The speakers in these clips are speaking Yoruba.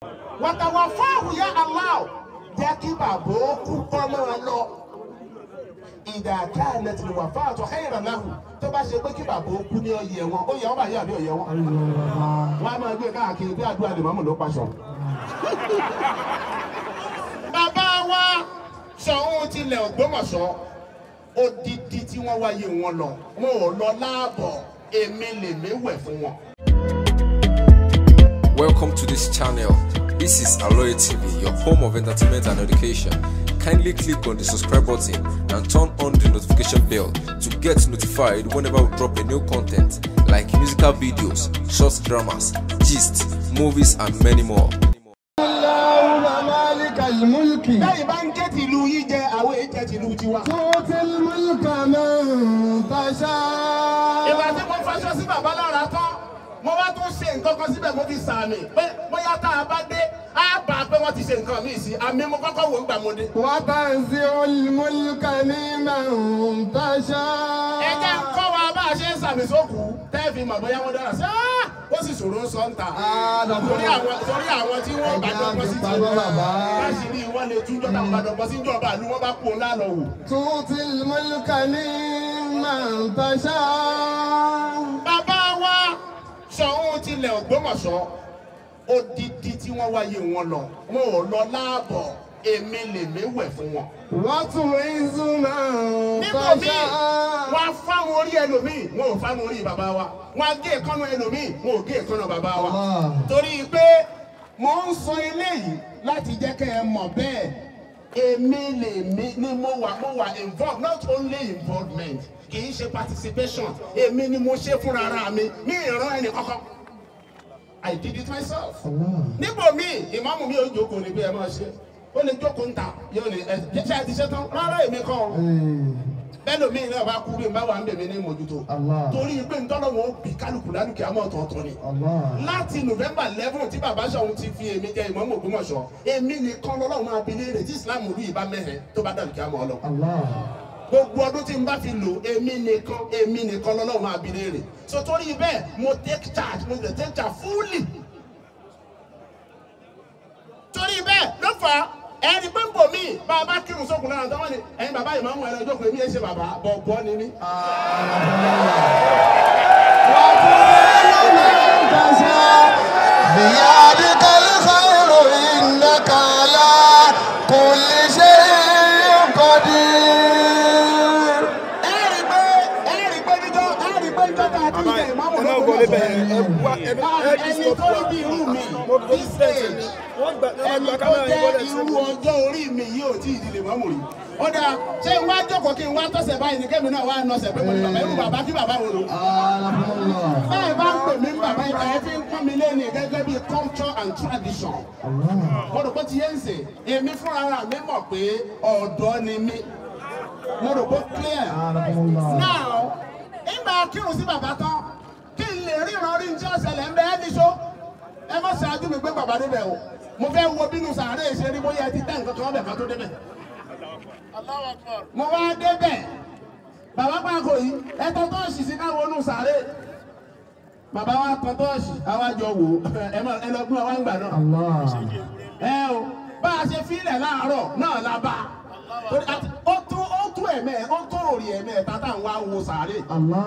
Wàtàwàfáàwù yá Allah jẹ́ kí bàbá ó kú kọ́ máa lọ. Ìdá káàlẹ̀ tí wà fáàtọ̀ khayran lahu tó bá ṣe pé kí bàbá ó kú ní ọyẹ wọn, ó yẹ wọn báyìí àbí ọyẹ wọn. Wọ́n á máa gbé káàkiri bí àdúrà lè mọ́mù ló paṣọ. Bàbá wa Ṣọ̀ún tilẹ̀ Ògbómọ̀ṣọ́, odidi tí wọ́n wáyé wọn lọ, wọn ò lọ láàbọ̀, èmi lèmi wẹ̀ fún wọn. Welcome to this channel. This is Aloye TV, your home of entertainment and education. Kindly click on the subscribe button and turn on the notification bell to get notified whenever we drop a new content like musical videos, short dramas, gist, movies, and many more. Bẹ́ẹ̀ bá ń jẹ́ tìlú yìí jẹ àwọn èyí jẹ́ tìlú tiwa. Ìgbà tí mo faṣọ sí bàbá lára tán, mo wá tún ṣe nǹkan kan síbẹ̀ mo fi sàmì pé bóyá tá a bá dé á bá a pé wọ́n ti ṣe nǹkan míì sí àmì mo kọ́kọ́ wò ń gbà mo dé. Ẹ jẹ́ ń kọ́ wa bá a ṣe ń sàmì sókù tẹ́ fi mọ̀ bóyá wọ́n dára sí ó sì ṣòro ń sọ ń ta. Torí àwọn tí wọ́n bá dọ́gbọ́n sí ti láṣìírí wọ́n lè tún jọ́ta bá dọ́gbọ́n sí ìjọba àlú wọ́n bá kú òun lálọ́ wò. Bàbá wa Ṣọ̀ún tilẹ̀ Ògbómọ̀ṣọ́, odidi tí wọ́n wáyé wọn lọ, wọn ò lọ láàbọ̀, èmi lèmi wẹ̀ fún wọn. Níbo mi, wọ́n á fáwọn orí ẹlòmíì, wọn ò fáwọn orí bàbá wa. Wọ́n á gé èékánná ẹlòmíì, wọn ò gé èékánná bàbá wa. Torí pé mò ń sọ eléyìí láti jẹ́ kẹ́ ẹ mọ̀ bẹ́ẹ̀, èmi lèmi ni mo wà involved, not only involvement, kì í ṣe participation, èmi ni mo ṣe fúnra ara mi, mi ìran ẹnì kankan. I did it myself. Níbo mi, ìmáàmù mi ò jókòó ní bí ẹ máa ṣe. Ó lè jókòó ń ta, yóò ní ẹ ṣe àti ṣe tán, rárá èmi kọ́ ọ. Bẹ́ẹ̀ lómi náà bá kú bí n bá wà ń bèmí ní mójútó. Torí pé ntọ́lọ́wọ́ ó bì kálukú lálùkì àmọ́ ọ̀tọ̀ọ̀tọ̀ ni. Láti November 11 tí bàbá Ṣọ̀ún ti fi èmi jẹ ìmáàmù Ògbómọ̀ṣọ́, èmi nìkan lọ́lọ́run máa bi léèrè tí Islam ìlú yìí bá mẹ́hẹ̀ tó bá dàlùkì àmọ́ ọlọ́. Gbogbo ọdún tí n bá fi lò èmi nìkan lọ́lọ́run máa bi léèrè. So torí bẹ́ẹ̀ mo take charge, mo lè take charge fully. Torí bẹ́ẹ̀ ló fà á ẹni pé ń bò mí bá a bá kírun sókun lára táwọn ni ẹ̀yin bàbá ìmáàmù ẹ lọ jókòó èmi ẹ ṣe bàbá bọ̀bọ̀ ni mí. Ẹni tó rí bí irú mi this age, ẹni tó jẹ́ irú ọjọ́ orí mi yìí ò tí ì di lè mọ́mù rí. Ó dáa, ṣé n wá jókòó kí n wá tọ̀sẹ̀ báyìí ní kẹ́mi náà wá nọ̀sẹ̀ pé mo ní bàbá irú bàbá kí bàbá wo lò. Bẹ́ẹ̀ bá ń pè mí bàbá ẹ fi ń pọ́n mi lé ní gẹ́gẹ́ bí culture and tradition. Mo rò pé ti yé ń sè, èmi fúnra mi mọ̀ pé ọ̀dọ́ ni mí. Mo rò pé clear. Now, ìgbà kírun sí bàbá tán, kí n lè ríran rí ní tí ó ṣẹlẹ̀ ń bẹ ẹ́ níṣó. Ẹ má ṣáájú mi pé bàbá débẹ̀ o. Mo fẹ́ wo bínú sàárè ṣe rí bóyá ẹ ti tẹ́ nǹkan kan ọbẹ̀ kan tó débẹ̀. Mo wá débẹ̀. Bàbá pàkó yìí, ẹ tọ́ tọ́ọ̀ṣì sí káwọn onú sàárè. Bàbá wa tọ́ tọ́ọ̀ṣì, àwa jọ wò ó. Ẹ lọ gbọ́n wa ń gbà náà. Ẹ o, bá a ṣe fílẹ̀ láàárọ̀ náà la bá. Ó tó ẹ̀mẹ́, ó tó òrì ẹ̀mẹ́ tata ń wá wo sàárè.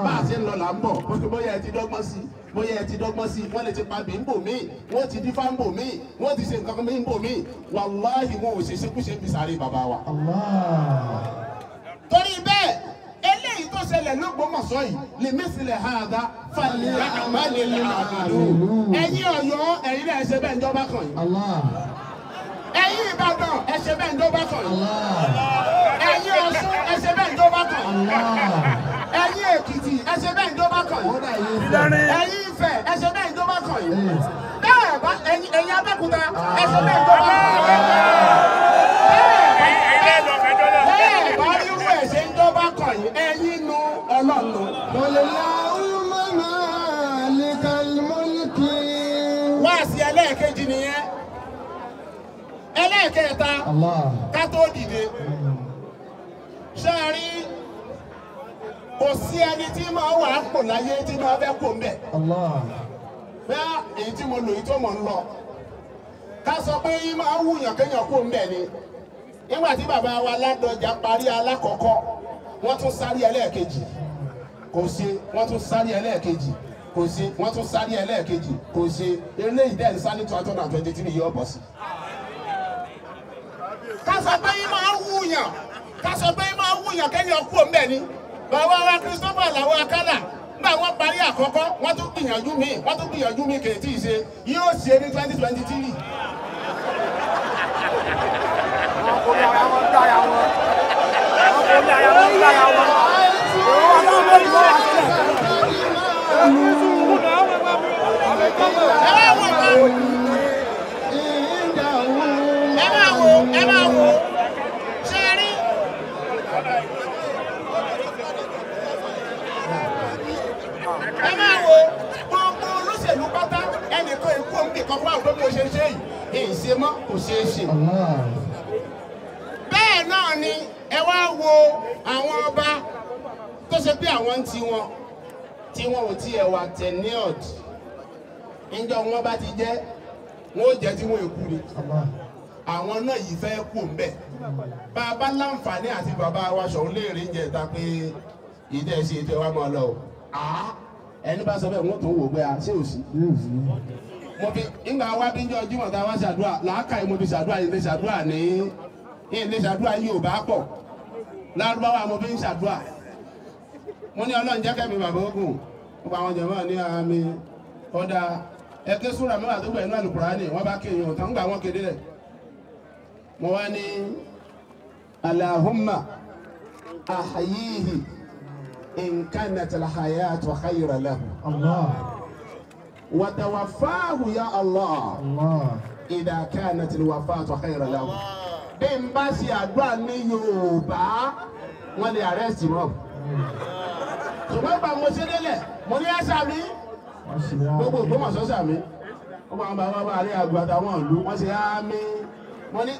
Bá a ṣe ń lọ là ń bọ̀, bóyá ẹ ti dọ́gbọ́n sí, bóyá ẹ ti dọ́gbọ́n sí, wọ́n lè ti pa bí ń bò míì, wọ́n ti dífá ń bò míì, wọ́n ti ṣe nǹkan kan ń bò míì. Wàláhì wọn ò ṣe ṣekúṣe ń bi sàárè bàbá wa. Torí bẹ́ẹ̀, eléyìí tó ṣẹlẹ̀ l'Ógbómọ̀ṣọ́ yìí, lè mẹ́sìlẹ̀ ha àdá, falẹ̀ àmàlẹ̀ àmàlù. Ẹ̀yin Ọ̀yọ́, ẹ̀yin náà ṣe bẹ́ẹ̀ ń jọba kàn yín. Ẹ̀yin Ìbàdàn, ẹ ṣe bẹ́ẹ̀ ń jọba kàn yín. Ẹ̀yin Ọ̀ṣun, ẹ ṣe bẹ́ẹ̀ ń jọba kàn yín. Ẹ̀yin Èkìtì, ẹ ṣe bẹ́ẹ̀ ń jọba kàn yín. Ẹ̀yin Ifẹ̀, ẹ ṣe bẹ́ẹ̀ ń jọba kàn yín. Bẹ́ẹ̀ bá ẹ̀yin Abẹ́òkúta, ẹ ṣe bẹ́ẹ̀ ń jọba kàn yín. Bẹ́ẹ̀ bá rírú ẹ̀ ṣe ń jọba kàn yín, ẹ̀yin nu Ọlọ́run. Wáàsí ẹlẹ́ẹ̀kejì nìyẹn. Ẹlẹ́ẹ̀kẹta, ká tó dìde. Ṣé ẹ rí kò sí ẹni tí máa wà á pò láyé tí máa fẹ́ kó mbẹ̀. Bẹ́ẹ̀ èyí tí mo lò yìí tó mọ̀ ń lọ. sọ pé yín máa ń wùyàn kéèyàn kú ńbẹ̀ ni. Nígbà tí bàbá wa Ládọjà parí alákọ̀ọ́kọ́, wọ́n tún sáré ẹlẹ́ẹ̀kejì, kò ṣe. Wọ́n tún sáré ẹlẹ́ẹ̀kejì, kò ṣe. Wọ́n tún sáré ẹlẹ́ẹ̀kejì, kò ṣe. Eléyìí dẹ́ ń sá ní 2023 yóò bọ̀ sí. Ká sọ pé yín máa ń wùyàn, ká sọ pé yín máa ń wùyàn kéèyàn kú ńbẹ̀ ni. Bàbá wa Christopher Alao Akala, nígbà wọ́n parí àkọ́kọ́, wọ́n tún gbìyànjú míì, wọ́n tún gbìyànjú míì kì í tí ì ṣe, yóò ṣe ní 2023. Ẹ máa wo ṣe rí. Ẹ máa wo gbogbo olóṣèlú pátá, ẹnìkan ikú òǹdè kan fún àwọn bí o ṣe ṣe yìí, ìṣe mọ́ kò ṣeé ṣe. Bẹ́ẹ̀ náà ni ẹ wá wo àwọn ọba tó ṣe pé àwọn ń tiwọn tí wọn ò tiẹ̀ wà tenured. Níjọ́ wọn bá ti jẹ́, wọn ò jẹ́ tí wọn èkú ni. Àwọn náà yìí fẹ́ kú ńbẹ̀. Bàbá láǹfààní àti bàbá wa Ṣọ̀ún léèrè ń jẹ ìta pé ìdẹ́ ṣe ètò ẹ̀ wá máa lọ o. Ẹni bá sọ bẹ́ẹ̀ wọ́n tún wò pé a ṣé ò sí. Mo fi ìgbà wa bí ń jọ Jímọ̀ tá a wá ṣàdúrà làákàyè, mo fi ṣàdúrà ilé ṣàdúrà ní ilé ṣàdúrà yìí ò bá pọ̀. Lárúbáwá mo fi ń ṣàdúrà. Mo ní Ọlọ́run jẹ́ kẹ́mi bàbá ogun. Gbogbo àwọn jẹ̀mọ́ ní àmì ọ̀dà ẹ̀kẹ́ súra mẹ́wàá tó gbẹ̀yìn náà Al-Kùránì, wọ́n bá kéèyàn tán gbà wọ́n kéde rẹ̀. Mo wá ní Allahumma ahyihi in kanat al-hayatu khayran lahu. Allah. Wa tawaffahu ya Allah. Allah. Idha kanat al-wafatu khayran lahu. Bí n bá ṣe àdúrà ní Yorùbá, wọ́n lè arrest mọ́. Ṣùgbọ́n ìgbà mo ṣe délẹ̀, mo ní ẹ̀ṣà mi. Gbogbo Ògbómọ̀ṣọ́ ṣàmì. Ó máa ń bá bá rí àgbà àtàwọn ìlú, wọ́n ṣe àmì. Mo ní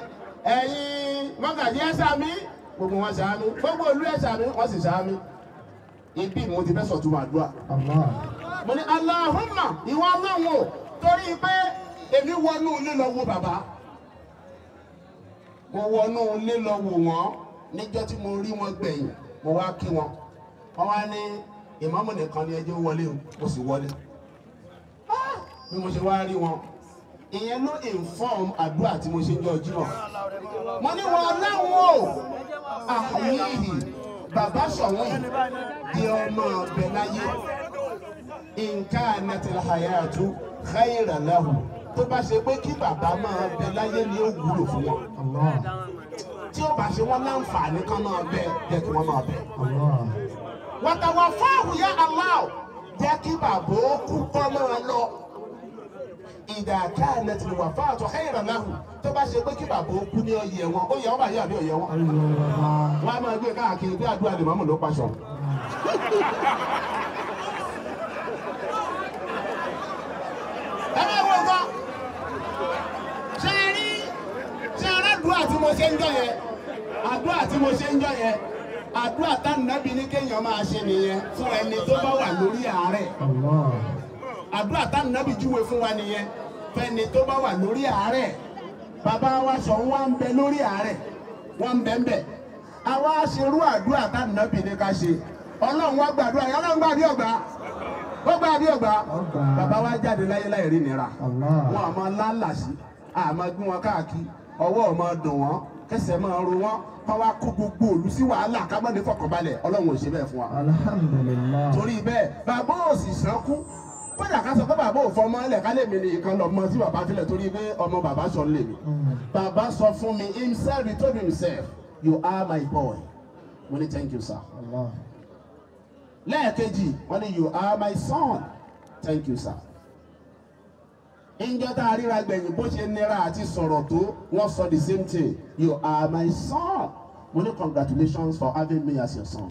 ẹ̀yin mọ́gàjí ẹ̀ṣà mi. Gbogbo wọn ṣàmì. Gbogbo ìlú ẹ̀ṣà mi, wọ́n sì ṣàmì. Ibi mo ti fẹ́ sọ̀tún àdúrà. Mo ní Allahumma ìwọ Ọlọ́run o, torí pé èmi wọnú ilé lọ wo bàbá. Mo wọnú ilé lọ wò wọ́n níjọ́ tí mo rí wọn gbẹ̀yìn, mo wá kí wọn. Wọ́n wá ní ìmáàmù nìkan ni ẹjọ́ wọlé o, mo sì wọlé. Bí mo ṣe wá rí wọn, ìyẹn ló inform àdúrà tí mo ṣe ń jọ Jímọ̀. Mo ní wọn Ọlọ́run o, àyíhì bàbá Ṣọ̀ún yìí di ọmọ ọbẹ̀ láyé. In kanatil hayatu khayran lahu. Tó bá ṣe pé kí bàbá máa bẹ láyé ni ó wúlò fún wọn. Tí ó bá ṣe wọ́n láǹfààní kan máa bẹ, jẹ́ kí wọ́n máa bẹ. Watawafahu ya Allah, jẹ́ kí bàbá ó kú kọ́ máa lọ. Idha kanatil wafatu khayran lahu. Tó bá ṣe pé kí bàbá ó kú ní ọyẹ wọn, ó yẹ wọn báyìí àbí ọyẹ wọn. Wọ́n á máa gbé káàkiri bí àdúrà lè mọ́mù ló paṣọ. Ẹ máa wo nǹkan. Ṣé ẹ rí ṣé ẹ rí àdúrà tí mo ṣe ń jọ yẹn? Àdúrà tí mo ṣe ń jọ yẹn. Àdúrà tánàbí ní kéèyàn máa ṣe nìyẹn fún ẹni tó bá wà lórí àárẹ̀. Àdúrà tánàbí júwe fún wa nìyẹn fẹ́ni tó bá wà lórí àárẹ̀. Bàbá wa Ṣọ̀ún wá ń bẹ lórí àárẹ̀, wọ́n ń bẹ ń bẹ. Àwa ṣerú àdúrà tánàbí ní ká ṣe. Ọlọ́run wá gbàdúrà, Ọlọ́run gbà bí ọ̀gbà. Ó gbà bí ọ̀gbà. Bàbá wa jáde láyé láì rí nira. Wọn àmọ́ lálàsí, àmọ́ gbé wọn káàkiri, ọwọ́ ọmọ dùn wọ́n, kẹsẹ̀ máa ro wọ́n, kọ́ wá kó gbogbo òlú sí wàhálà ká má ní fọkànbalẹ̀. Ọlọ́run ò ṣe bẹ́ẹ̀ fún wa. Alhamdulillah. Torí bẹ́ẹ̀, bàbá ò sì sànkú. Kódà ká sọ pé bàbá ò fọmọ ẹlẹ̀ ká lè mi ní ìkan lọ mọ tí bàbá tilẹ̀ torí pé ọmọ bàbá sọ lè mi. Bàbá sọ fún mi himself, he told himself, you are my boy. Mo ní thank you sir. Allah. Lẹ́ẹ̀kejì, wọ́n ní you are my son. Thank you sir. Ǹjọ́ tá a ríra gbẹ̀yìn bó ṣe nira àti sọ̀rọ̀ tó, wọ́n sọ the same thing. You are my son. Mo ní congratulations for having me as your son.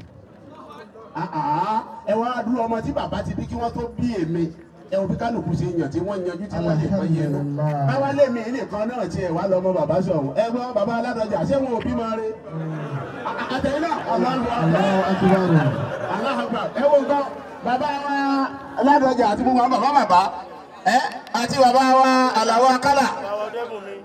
Ẹ wá dúró ọmọ tí bàbá ti bí kí wọ́n tó bí èmi. Ẹ wo bí kálukú ṣe yàn tí wọ́n yanjú tí wọ́n lè pọ́n yẹn lọ. Báwa lè mi nìkan náà tiẹ̀ wá lọ́mọ bàbá Ṣọ̀ún. Ẹ gbọ́ bàbá Aládọjà ṣé wọn ò bímọ rẹ? Àtẹ̀yìn náà Allahu akbar. Allahu akbar. Ẹ wo nǹkan bàbá wa Aládọjà àti gbogbo àwọn bàbá bàbá ẹ àti bàbá wa Alao Akala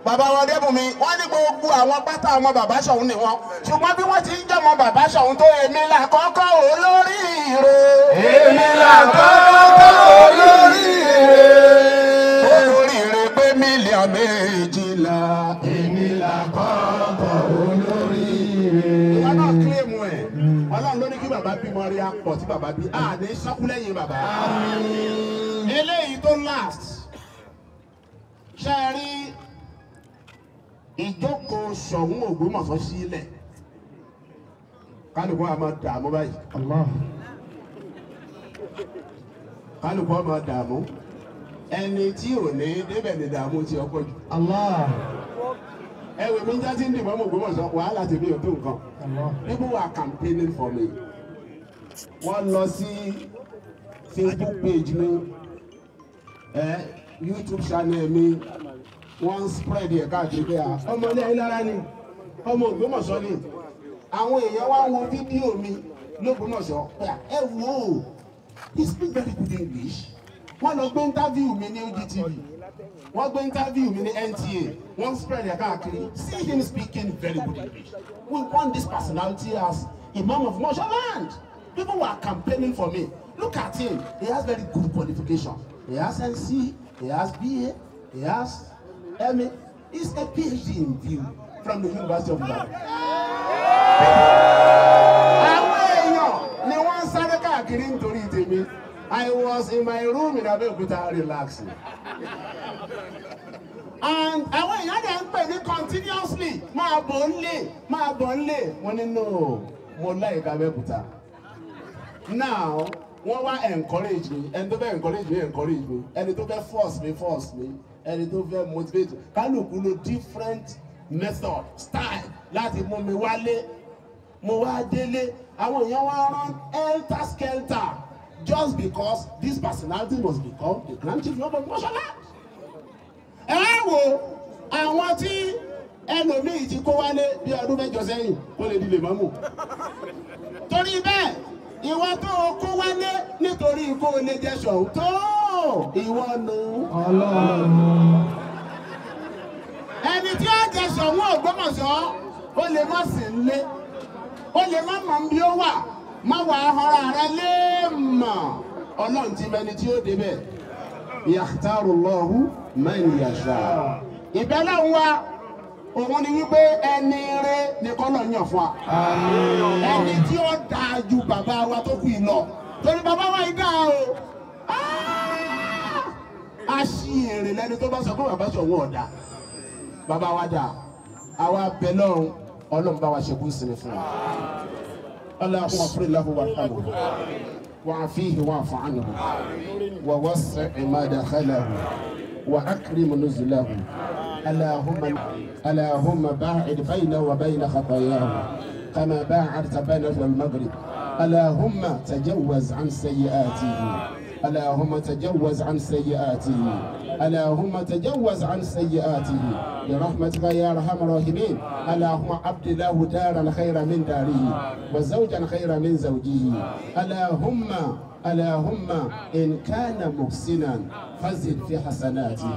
Bàbá wa Débùnmi wọ́n ní gbogbo àwọn pátá ọmọ bàbá Ṣọ̀ún ni wọ́n. Ṣùgbọ́n bí wọ́n ti ń jọmọ bàbá Ṣọ̀ún tó èmi là kọ́kọ́ olóríire. Èmi là kọ́kọ́ olóríire. Olóríire pé 2,200,000. Èmi là kọ́kọ́ olóríire. Ìwọ náà kílèmù ẹ̀. Ọlọ́run ló ní kí bàbá bímọ rí apọ̀ tí bàbá bí. A ní sọ́kúlẹ̀yìn bàbá. Eléyìí tó last. Ṣé ẹ rí ìjókòó Ṣọ̀ún Ògbómọ̀ṣọ́ sílẹ̀? Kálukú á máa dààmú báyìí. Kálukú á máa dààmú. Ẹni tí ò ní débẹ̀ ní dààmú ti ọkọ jù. Ẹ̀wẹ̀ mi ń já sí ndìbọn mọ̀ Ògbómọ̀ṣọ́ wàhálà tèmi ò tó nǹkan. People were campaigning for me. Wọ́n lọ sí Facebook page mi, YouTube channel mi, wọ́n spread ẹ̀ káàkiri pé ọmọ ilé Ayílára ni, ọmọ Ògbómọ̀ṣọ́ ni. Àwọn èèyàn wá wo fídíò mi l'Ógbómọ̀ṣọ́ pé ẹ wò ó, he speak very good English. Wọ́n lọ gbé interview mi ní OGTV, wọ́n gbé interview mi ní NTA, wọ́n spread ẹ̀ káàkiri. See him speaking very good English. We want this personality as Imam of Mosholand. People were campaigning for me. Look at him. He has very good qualification. He has NC, he has BA, he has MA. He's a PhD in view from the University of Ibadan. Àwọn èèyàn ni wọ́n ń sáré káàkiri nítorí tèmi. I was in my room in Abeokuta relaxing. And àwọn èèyàn dẹ̀ ń pè ní continuously máa bọ̀ ń lé máa bọ̀ ń lé. Wọ́n ní no, mo like Abeokuta. Now, wọ́n wá encourage me, ẹni tó fẹ́ encourage me encourage me, ẹni tó fẹ́ force me force me, ẹni tó fẹ́ motivate me. Kálukú lo different method style láti mú mi wálé. Mo wá délé, àwọn èèyàn wá rán helter skelter just because this personality must become the grand chief of Mosholand. Ẹ wo àwọn tí ẹlòmíì ti kó wálé bí ọdún mẹ́jọ sẹ́yìn kó lè di lè mọ́mù. Torí bẹ́ẹ̀, ìwọ tó o kó wálé nítorí kó o lè jẹ Ṣọ̀ún tó ìwọ nù. Ẹni tí ó jẹ Ṣọ̀ún Ògbómọ̀ṣọ́ ó lè má sí nílé, ó lè má mọ̀ bí ó wà, má wà á họra rẹ léèmọ̀. Ọlọ́run ti mẹni tí ó débẹ̀. Yakhtarullahu man yasha. Ìbẹ́lẹ̀ ń wá òun ni wípé ẹni rẹ ni kọ́lọ̀ yàn fún wa. Ẹni tí ó dáa ju bàbá wa tó kù yìí lọ. Torí bàbá wa yìí dáa o. A ṣí èrè lẹ́ni tó bá sọ pé bàbá Ṣọ̀ún ọ̀dà. Bàbá wa dáa. Àwa bẹ lọ́run, Ọlọ́run bá wa ṣekú sinmi fún wa. Allahumma ighfir lahu warhamhu wa'afihi wa'fu anhu wa wasi' madkhalahu wa akrim nuzulahu. اللهم باعد بينه وبين خطاياه كما باعدت بينه والمغرب. اللهم تجوز عن سيئاته، اللهم تجوز عن سيئاته، اللهم تجوز عن سيئاته برحمتك يا ارحم الراحمين. اللهم عبد له دارا خيرا من داره وزوجا خيرا من زوجه. اللهم ان كان محسنا فزد في حسناته،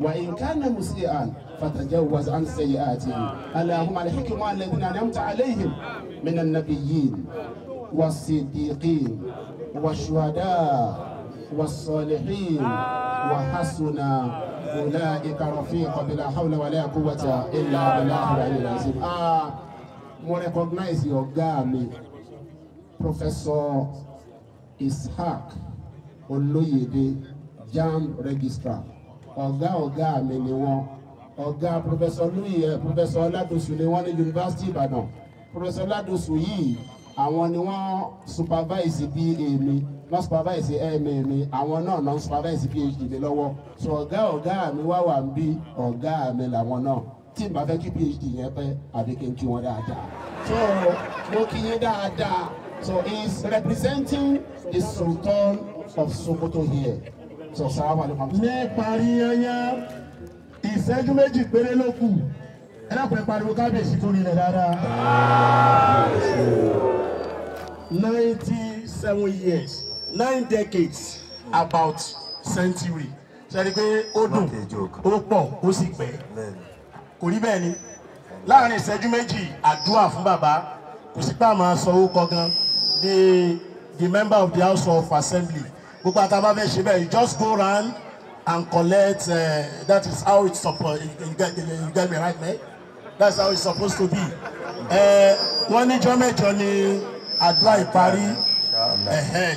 وإن كان مسيئا فتجوز عن سيئاته. اللهم الحكمة الذين أنعمت عليهم من النبيين والصديقين والشهداء والصالحين وحسن أولئك رفيقا بلا حول ولا قوة إلا بالله العلي العظيم. Mo recognize ọ̀gá mi, Professor Ishaq Olóyèdè, JAMB registrar. Ọ̀gá mi ni wọ́n. Ọ̀gá Professor Lóyè, Professor Ọládòsù ni wọ́n ní Yunifásitì Ìbàdàn. Professor Ọládòsù yìí, àwọn ni wọ́n supervise BA mi, wọ́n supervise MA mi, àwọn náà náà supervise PhD mi lọ́wọ́. So ọ̀gá mi wá wà ń bí ọ̀gá mi làwọn náà. Tí n bá fẹ́ kí PhD yẹn pẹ́, àbí kí n kí wọn dáadáa. So mo kí yín dáadáa. So he is representing the Sultan of Sokoto here. So salamu alaikum. Ní parí yanyan, ìṣẹ́jú méjì péré ló kù. Ẹ dákun ẹ pariwo kábíyèsí tó rinlẹ̀ dáadáa. 97 years, 9 decades, about century. Ṣe pé ó dùn, ó pọ̀, ó sì pẹ́. Kò rí bẹ́ẹ̀ ni. Láàárín ìṣẹ́jú méjì, àdúrà fún bàbá. Kò sí pé a máa sọ owó kan. The member of the House of Assembly. Gbogbo àtàbà fẹ́ ṣe bẹ́ẹ̀, you just go round and collect. That is how it's supposed. You get me right, man? That's how it's supposed to be. Wọ́n ní jọ́ mẹ́jọ ni àdúrà ìparí.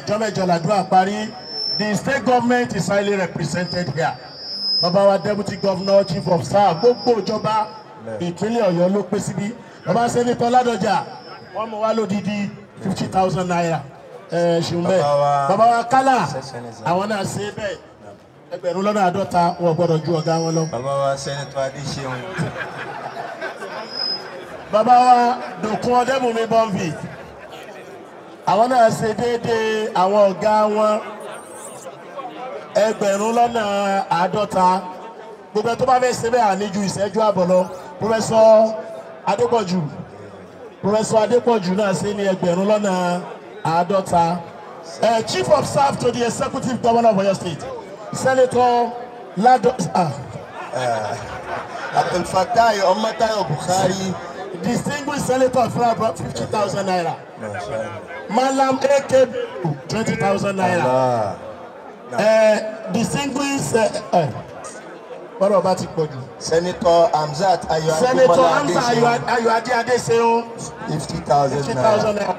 Jọ́ mẹ́jọ làdúrà parí. The state government is highly represented here. Bàbá wa deputy governor, chief of staff, gbogbo ìjọba ìpínlẹ̀ Ọ̀yọ́ ló pé síbí. Bàbá Senator Ládọjà, wọ́n mú wá lódìdí 50,000 naira. Ṣeun bẹ́ẹ̀. Bàbá wa Kálá, àwọn náà ṣe bẹ́ẹ̀. 50,000 wọn gbọ́dọ̀ ju ọ̀gá wọn lọ. Bàbá wa Senator Adéṣeun. Bàbá wa Dòkun Ọdẹ́bùnmi Bọ́ǹbì, àwọn náà ṣe déédéé àwọn ọ̀gá wọn 50,000. Gbogbo ẹ tó bá fẹ́ ṣe bẹ́ẹ̀ àní ju ìṣẹ́jú àbọ̀ lọ. Professor Adépọ̀jù, Professor Adépọ̀jù náà ṣe ní 50,000. Chief of Staff to the Executive Governor of Oyo State, Senator Lado Abdulfatai Ọmọ́táyọ̀ Buhari. Distinguished Senator for 50,000 naira. Malam AK 20,000 naira. Distinguished bọ́dọ̀ bá ti pọ̀ jù. Senator Hamzat Ayo Ayoade Adeseun 50,000 naira.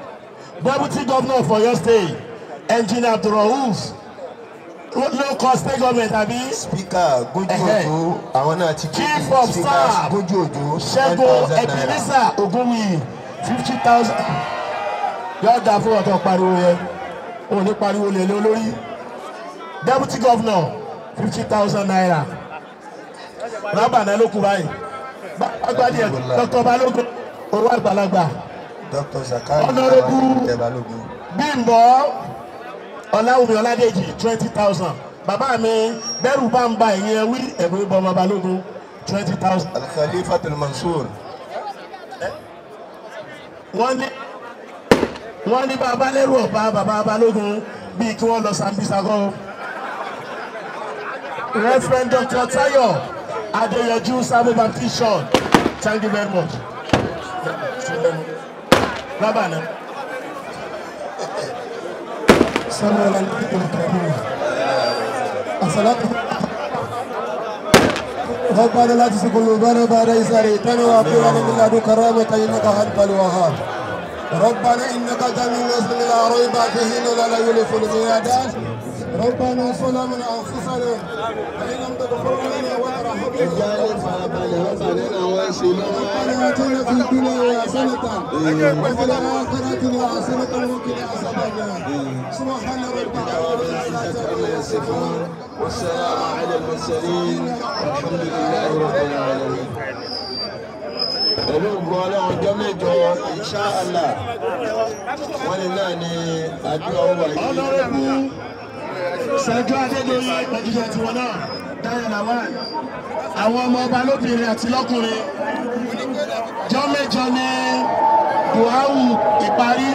Deputy Governor for Oyo State, Engineer Abdulrauf, low cost state government àbí. Speaker Gójú Òjó, àwọn náà ti Chief of Staff Gójú Òjó Ṣẹ́gun Ebenezer Ogunwuyi 50,000. Yóò dáa fún ọ̀tọ̀ pariwo yẹn, ò ní pariwo lè lé olórí. Deputy Governor 50,000 naira. Rábà náà ló kú báyìí. Agbadi ẹ̀ Dr. Balógun, owó àgbàlagbà. Dr. Zakari Honorable Bímbọ́ Ọláwùmí Ọládèjì 20,000. Bàbá mi bẹ́rù bá ń ba ẹ̀yìn ẹwí ẹ̀rù ìbọn ọmọ Balógun 20,000. Al-Khalifatul Mansur. Wọ́n ní bàbá lẹ́rù ọ̀pá bàbá Balógun bíi kí wọ́n lọ Sambisa gan. Reverend Dr. Tayo Adeyanju Sabo Baptist Church. Thank you very much. Rabana. ربنا لا تزغ قلوبنا بعد إذ هديتنا وهب لنا من لدنك رحمة إنك أنت الوهاب. ربنا إنك جامع الناس لا ريب فيه لا يخلف الميعاد. ربنا ظلمنا أنفسنا فإن لم تغفر لنا وترحمنا ربنا آتنا في الدنيا حسنة وفي الآخرة حسنة وقنا عذاب النار. سبحان ربك رب العزة عما يصفون والسلام على المرسلين والحمد لله رب العالمين. Pẹ̀lú ògùn Ọlọ́run ọjọ́ mẹ́jọ insha Allah wọ́n ní náà ní àdúrà wà yìí. Honorable Ṣẹ́jú Adédoyin ìpẹ́jíṣẹ́ tiwọn náà Dayo Lawal, àwọn ọmọ ọba lóbìnrin àti lọ́kùnrin, jọ́ mẹ́jọ ní Buhari ìparí.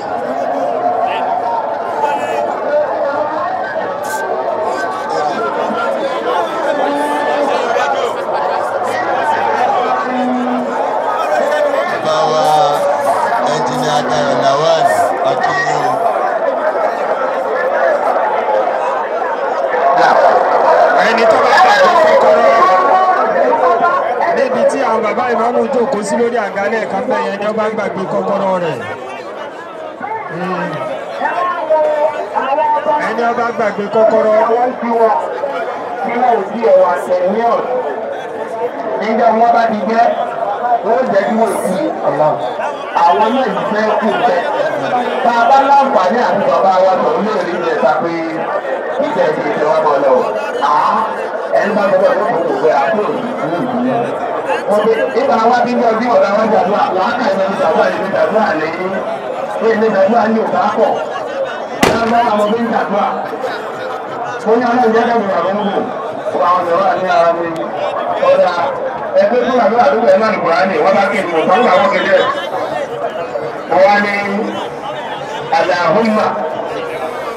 Bàbá wa Ẹnjìnìá Dayo Lawal akínyìn. Ẹni tó bá gbàgbé kọ́kọ́rọ́ níbi tí àwọn bàbá ìmáàmù jókòó sí lórí àga lẹ́ẹ̀kan bẹ́ẹ̀ yẹn ni wọ́n bá gbàgbé kọ́kọ́rọ́ rẹ̀. Ẹni wọ́n bá gbàgbé kọ́kọ́rọ́. Nígbà wọn bá ti jẹ́, wọ́n jẹ́ kí wọ́n fi àwọn náà yìí fẹ́ kú bẹ́ẹ̀. Tá a bá láǹfààní àti bàbá wa sọ̀rọ̀ lórí ìjẹta pé ìjẹ́ ìdí ìjẹ wa bọ̀ lọ. Ẹni bá gbọ́dọ̀ ló kò pé àpò wọ́n pe nígbà wá bí ní ọdún ọ̀dà wọn jàdúrà làákà ìmọ̀ ní jàdúrà ní jàdúrà ní ilé jàdúrà ní òkà pọ̀. Ìjọba àwọn bí ń jàdúrà. Mo ní ọlọ́run jẹ́ kẹ́mi àwọn ọmọ wò àwọn ọ̀rọ̀ ní ara mi. Ọ̀dà ẹgbẹ́ fún àdúrà àdúgbò ẹ̀ máa nìkúrá ní wọ́n bá kéde mọ̀ fún àwọn kéde. Mo wá ní Allahumma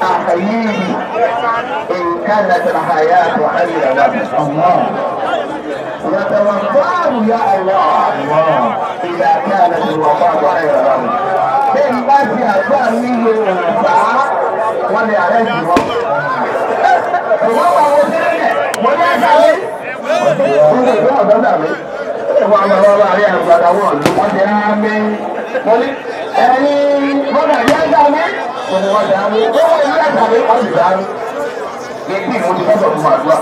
àhàyíyí إن كانت الحياة خيرا له الله وتوفاه يا الله إذا كانت الوفاة خيرا له. Bí n bá ti àdúrà níye òǹfà, wọ́n lè àrẹ́ jù wọ́n. Ìwọ́n wà wọ́n sílẹ̀, mo ní ẹ̀ka mi. Mo lè gbé ọ̀dọ́ dà mí. Ìwọ́n àwọn ọmọ àrí àgbàdà wọn lù wọ́n ti rán mi. Mo ní ẹ̀yin bọ́dà yẹ́ dà mí. Mo ní wọ́n dà mí. Ó wọ́n ilé ẹ̀ka mi, wọ́n sì dà mí. Ibi mo ti fẹ́ fún àdúrà.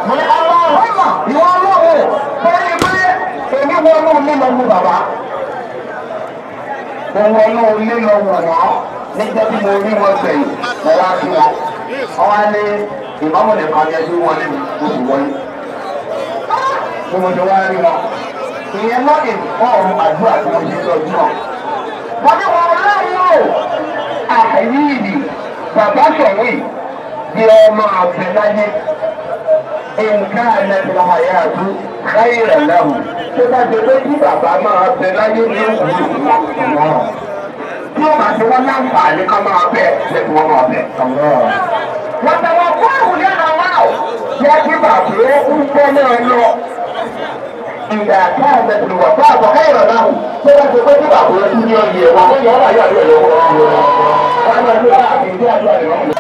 Mo ní Allahumma ìwọ ọlọ́run torí pé èmi wọnú ilé lọ mú bàbá. Mo wọnú ilé lọ wọ̀ wọ́n nígbà tí mo rí wọn gbẹ̀yìn mo wá sí wọn. Wọ́n wá ní ìmọ̀mù nìkan ní ẹbí wọlé mi mo sì wọlé. Bí mo ti wá rí wọn. Ìyẹn náà ìfọ̀ọ̀mù àdúrà tí mo ṣe lọ́jọ́ náà. Mo ní wọn ọlọ́run o àyíìdì bàbá sọ̀wé bí ọmọ àfẹ láyé nǹkan àlẹ́bìnrin àyàtú káyìrẹ̀ lẹ́hùn tó bá ṣe pé kí bàbá máa bẹ láyé ní òwúrò tí ó bá ṣe wọ́n láǹfààní ká máa bẹ̀ lẹ́kùn wọn máa bẹ̀. Wọ́n tẹ̀wọ́ fóònù ní àwọn ọ̀ yẹ kí bàbá ó ń gbọ́ náà lọ. Ìgbà káàdì wà fún àbọ̀ káyìrẹ̀ lẹ́hùn tó bá ṣe pé kí bàbá ó ń ní ọyẹ wọn ó yẹ ọ́ bá yọ àdúrà lọ́wọ́. Wọ́n á lọ sí